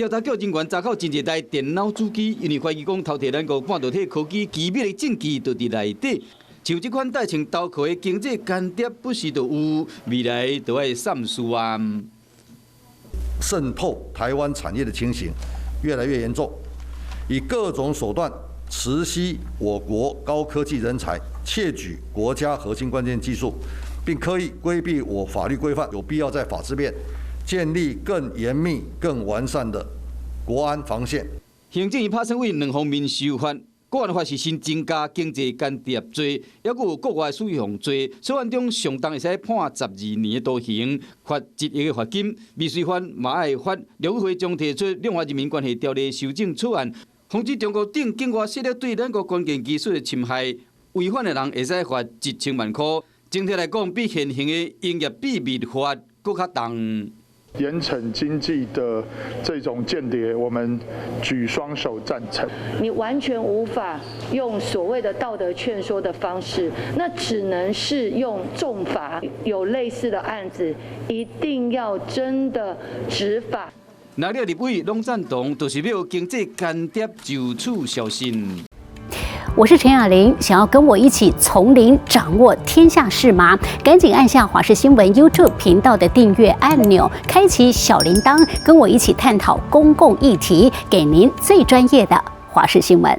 調查局人員查扣真濟台電腦主機，因為懷疑講偷提咱國半導體科技機密的證據都佇內底。像這款戴穿頭殼的經濟間諜，不時就有，未來都愛三思啊。滲透台灣產業的情形越來越嚴重，以各種手段磁吸我國高科技人才，竊取國家核心關鍵技術，並刻意規避我法律規範，有必要在法制面建立更嚴密、更完善的國安防線。行政院拍算為兩方面修法，國安法是新增加經濟間諜罪，抑閣有國外使用罪，草案中上重會使判12年的徒刑，罰1億的罰金。未遂犯嘛愛罰。陸委會將提出《兩岸人民關係條例》修正草案，防止中國等境外勢力對咱國關鍵技術的侵害，違反的人會使罰1000萬箍。整體來講，比現行的營業秘密法閣較重。嚴懲經濟的這種間諜，我們舉雙手贊成。你完全無法用所謂的道德勸說的方式，那只能是用重罰。有類似的案子，一定要真的執法。那了立委攏贊同，就是欲經濟間諜就此消失。我是陳雅玲，想要跟我一起從零掌握天下事嗎？趕緊按下華視新聞 YouTube 頻道的訂閱按鈕，開啟小鈴鐺，跟我一起探討公共議題，給您最專業的華視新聞。